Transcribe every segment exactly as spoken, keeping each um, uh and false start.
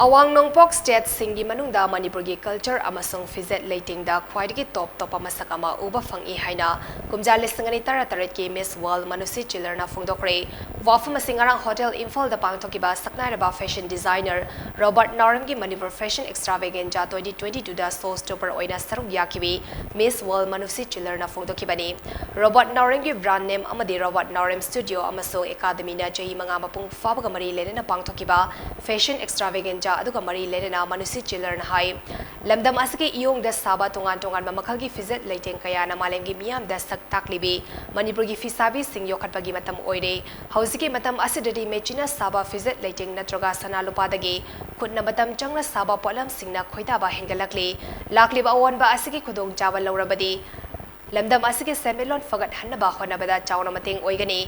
ꯑꯋꯥꯡ ꯅꯣꯡꯄꯣꯛ ꯁ꯭ꯇꯦꯠꯁꯤꯡꯒꯤ ꯃꯅꯨꯡꯗ ꯃꯅꯤꯄꯨꯔꯒꯤ ꯀꯜꯆꯔ ꯑꯃꯁꯨꯡ ꯐꯤꯖꯦꯠ ꯂꯩꯇꯦꯡꯗ ꯈ꯭ꯋꯥꯏꯗꯒꯤ ꯇꯣꯞ ꯇꯣꯞꯄ ꯃꯁꯛ ꯑꯃ ꯎꯕ ꯐꯪꯏ ꯍꯥꯏꯅ ꯀꯨꯝꯖꯥ ꯂꯤꯁꯤꯡ ꯑꯅꯤ ꯇꯔꯥꯇꯔꯦꯠꯀꯤ ꯃꯤꯁ ꯋꯥꯔꯜꯗ ꯃꯅꯨꯁꯤ ꯆꯤꯜꯂꯔꯅ ꯐꯣꯡꯗꯣꯛꯈ꯭ꯔꯦ꯫ ꯋꯥꯐꯝ ꯑꯁꯤ ꯉꯔꯥꯡ ꯍꯣꯇꯦꯜ ꯏꯝꯐꯥꯜꯗ ꯄꯥꯡꯊꯣꯛꯈꯤꯕ ꯁꯛꯅꯥꯏꯔꯕ ꯐꯦꯁꯟ ꯗꯤꯖꯥꯏꯅꯔ ꯔꯣꯕꯥꯔꯠ ꯅꯥꯎꯔꯦꯝꯒꯤ Manipur fashion extravaganza twenty twenty ꯇꯨꯗ ꯁꯣ ꯁ꯭ꯇꯣꯄꯔ ꯑꯣꯏꯅ ꯁꯔꯨꯛ ꯌꯥꯈꯤꯕꯤ ꯃꯤꯁ ꯋꯥꯔꯜꯗ ꯃꯅꯨꯁꯤ ꯆꯤꯜꯂꯔꯅ ꯐꯣꯡꯗꯣꯛꯈꯤꯕꯅꯤ꯫ ꯔꯣꯕꯥꯔꯠ ꯅꯥꯎꯔꯦꯝꯒꯤ ꯕ꯭ꯔꯥꯟꯗ ꯅꯦꯝ ꯑꯃꯗꯤ ꯔꯣꯕꯥꯔꯠ ꯅꯥꯎꯔꯦꯝ ꯁ꯭ꯇꯨꯗꯤꯑꯣ ꯑꯃꯁꯨꯡ ꯑꯦꯀꯥꯗꯃꯤꯅ ꯆꯍꯤ ꯃꯉꯥ ꯃꯄꯨꯡ ꯐꯥꯕꯒ ꯃꯔꯤ ꯂꯩꯅꯅ ꯄꯥꯡꯊꯣꯛꯈꯤꯕ ꯐꯦꯁꯟ ꯑꯦꯛꯁꯇ꯭ꯔꯥꯚꯦꯒꯦꯟꯖꯥ ꯑꯗꯨꯒ ꯃꯔꯤ ꯂꯩꯅꯅ ꯃꯅꯨꯁꯤ ꯆꯤꯜꯂꯔꯅ ꯍꯥꯏ, ꯂꯝꯗꯝ ꯑꯁꯤꯒꯤ ꯏꯌꯣꯡꯗ ꯁꯥꯕ ꯇꯣꯉꯥꯟ ꯇꯣꯉꯥꯟꯕ ꯃꯈꯜꯒꯤ ꯐꯤꯖꯦꯠ ꯂꯩꯇꯦꯡ ꯀꯌꯥꯅ ꯃꯥꯂꯦꯝꯒꯤ ꯃꯤꯌꯥꯝꯗ ꯁꯛ ꯇꯥꯛꯂꯤꯕꯤ ꯃꯅꯤꯄꯨꯔꯒꯤ ꯐꯤꯁꯥꯕꯤꯁꯤꯡ ꯌꯣꯛꯈꯠꯄꯒꯤ ꯃꯇꯝ ꯑꯣꯏꯔꯦ꯫ ꯍꯧꯖꯤꯛꯀꯤ ꯃꯇꯝ ꯑꯁꯤꯗꯗꯤ ꯃꯦꯆꯤꯟꯅ ꯁꯥꯕ ꯐꯤꯖꯦꯠ ꯂꯩꯇꯦꯡ ꯅꯠꯇ꯭ꯔꯒ ꯁꯅꯥ ꯂꯨꯄꯥꯗꯒꯤ ꯈꯨꯠꯅ ꯃꯇꯝ ꯆꯪꯅ ꯁꯥꯕ ꯄꯣꯠꯂꯝꯁꯤꯡꯅ ꯈꯣꯏꯗꯥꯕ ꯍꯦꯟꯒꯠꯂꯛꯂꯤ꯫ ꯂꯥꯛꯂꯤꯕ ꯑꯑꯣꯟꯕ ꯑꯁꯤꯒꯤ ꯈꯨꯗꯣꯡꯆꯥꯕ ꯂꯧꯔꯕꯗꯤ ꯂꯝꯗꯝ ꯑꯁꯤꯒꯤ ꯁꯦꯟꯃꯤꯠꯂꯣꯟ ꯐꯒꯠꯍꯟꯅꯕ ꯍꯣꯠꯅꯕꯗ ꯆꯥꯎꯅ ꯃꯇꯦꯡ ꯑꯣꯏꯒꯅꯤ꯫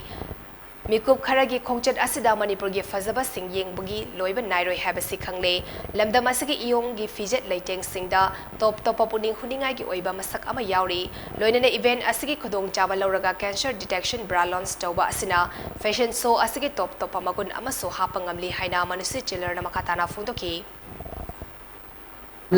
ꯃꯤꯀꯨꯞ ꯈꯔꯒꯤ ꯈꯣꯡꯆꯠ ꯑꯁꯤꯗ ꯃꯅꯤꯄꯨꯔꯒꯤ ꯐꯖꯕꯁꯤꯡ ꯌꯦꯡꯕꯒꯤ ꯂꯣꯏꯕ ꯅꯥꯏꯔꯣꯏ ꯍꯥꯏꯕꯁꯤ ꯈꯪꯂꯦ꯫ ꯂꯝꯗꯝ ꯑꯁꯤꯒꯤ ꯏꯌꯣꯡꯒꯤ ꯐꯤꯖꯦꯠ ꯂꯩꯇꯦꯡꯁꯤꯡꯗ ꯇꯣꯞ ꯇꯣꯞꯄ ꯄꯨꯛꯅꯤꯡ ꯍꯨꯅꯤꯡꯉꯥꯏꯒꯤ ꯑꯣꯏꯕ ꯃꯁꯛ ꯑꯃ ꯌꯥꯎꯔꯤ꯫ ꯂꯣꯏꯅꯅ ꯏꯚꯦꯟꯠ ꯑꯁꯤꯒꯤ ꯈꯨꯗꯣꯡꯆꯥꯕ ꯂꯧꯔꯒ ꯀꯦꯟꯁꯔ ꯗꯤꯇꯦꯛꯁꯟ ꯕ꯭ꯔꯥ ꯂꯣꯟꯆ ꯇꯧꯕ ꯑꯁꯤꯅ ꯐꯦꯁꯟ ꯁꯣ ꯑꯁꯤꯒꯤ ꯇꯣꯞ ꯇꯣꯞꯄ ꯃꯒꯨꯟ ꯑꯃꯁꯨ ꯍꯥꯞꯄ ꯉꯝꯂꯤ ꯍꯥꯏꯅ ꯃꯅꯨꯁꯤ ꯆꯤꯜꯂꯔꯅ ꯃꯈꯥ ꯇꯥꯅ ꯐꯣꯡꯗꯣꯛꯈꯤ꯫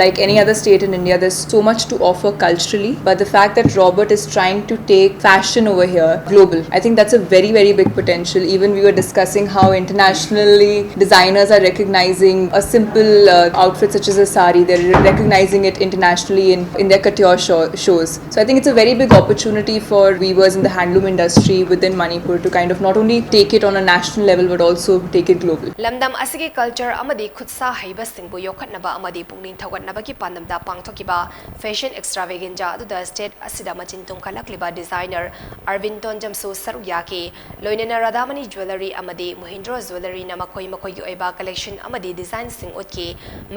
Like any other state in India, there's so much to offer culturally, but the fact that Robert is trying to take fashion over here global, I think that's a very, very big potential. Even we were discussing how internationally designers are recognizing a simple uh, outfit such as a sari, they're recognizing it internationally in, in their couture show- shows. So I think it's a very big opportunity for weavers in the handloom industry within Manipur to kind of not only take it on a national level but also take it global. ꯂꯝꯗꯝ ꯑꯁꯤꯒꯤ culture ꯑꯃꯗꯤ ꯈꯨꯠꯁꯥ ꯍꯩꯕꯁꯤꯡꯕꯨ ꯌꯣꯛꯈꯠꯅꯕ ꯑꯃꯗꯤ ꯄꯨꯛꯅꯤꯡ ꯊꯧꯒꯠꯅꯕꯒꯤ ꯄꯥꯟꯗꯝꯗ ꯄꯥꯡꯊꯣꯛꯈꯤꯕ fashion ꯑꯦꯛꯁꯇ꯭ꯔꯥꯚꯦꯒꯦꯟꯖꯥ ꯑꯗꯨꯗ state ꯑꯁꯤꯗ ꯃꯆꯤꯟ ꯇꯨꯝꯈꯠꯂꯛꯂꯤꯕ ꯗꯤꯖꯥꯏꯅꯔ ꯑꯔꯕꯤꯟ ꯇꯣꯟꯖꯝꯁꯨ ꯁꯔꯨꯛ ꯌꯥꯈꯤ꯫ ꯂꯣꯏꯅꯅ ꯔꯥꯙꯥꯃꯅꯤ ꯖ꯭ꯋꯦꯂꯔꯤ ꯑꯃꯗꯤ ꯃꯣꯍꯤꯟꯗ꯭ꯔꯣ ꯖ꯭ꯋꯦꯂꯔꯤꯅ ꯃꯈꯣꯏ ꯃꯈꯣꯏꯒꯤ ꯑꯣꯏꯕ ꯀꯂꯦꯛꯁꯟ ꯑꯃꯗꯤ ꯗꯤꯖꯥꯏꯟꯁꯤꯡ ꯎꯠꯈꯤ꯫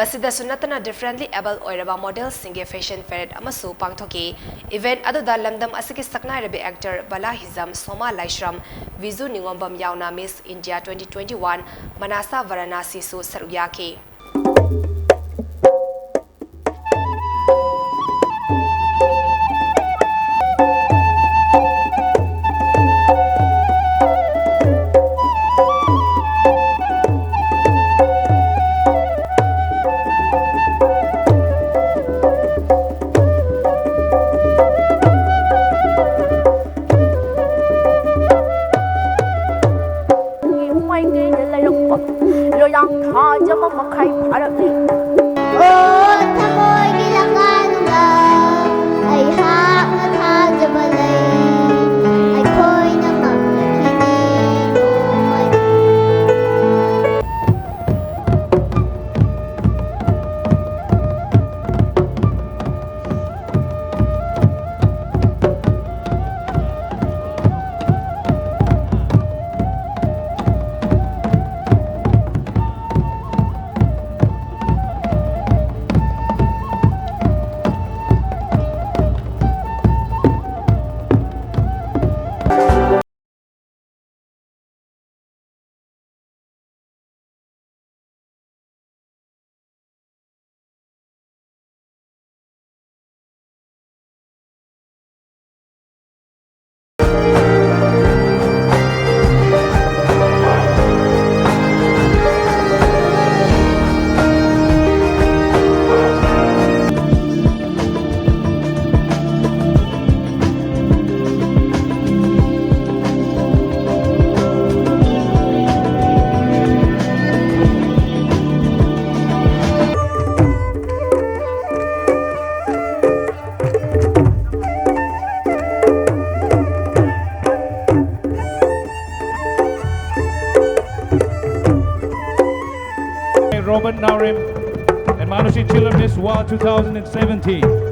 ꯃꯁꯤꯗꯁꯨ ꯅꯠꯇꯅ ꯗꯤꯐꯔꯦꯟꯠꯂꯤ ꯑꯦꯕꯜ ꯑꯣꯏꯔꯕ ꯃꯣꯗꯦꯜꯁꯤꯡꯒꯤ ꯐꯦꯁꯟ ꯄꯦꯔꯦꯗ ꯑꯃꯁꯨ ꯄꯥꯡꯊꯣꯛꯈꯤ꯫ ꯏꯚꯦꯟꯠ ꯑꯗꯨꯗ ꯂꯝꯗꯝ ꯑꯁꯤꯒꯤ ꯁꯛꯅꯥꯏꯔꯕꯤ ꯑꯦꯛꯇꯔ ꯕꯂꯥ ꯍꯤꯖꯝ, ꯁꯣꯃꯥ ꯂꯥꯏꯁ꯭ꯔꯝ, ꯕꯤꯖꯨ ꯅꯤꯉꯣꯝꯕꯝ ꯌꯥꯎꯅ ꯃꯤꯁ ꯏꯟꯗꯤꯌꯥ ꯇ꯭ꯋꯦꯟꯇꯤ ꯇ꯭ꯋꯦꯟꯇꯤ ꯋꯥꯟ ꯃꯅꯥꯁꯥ ꯚꯔꯥꯅꯥꯁꯤꯁꯨ ꯁꯔꯨꯛ ꯌꯥꯈꯤ꯫ Naorim and Manushi Chiller, Miss World two thousand seventeen.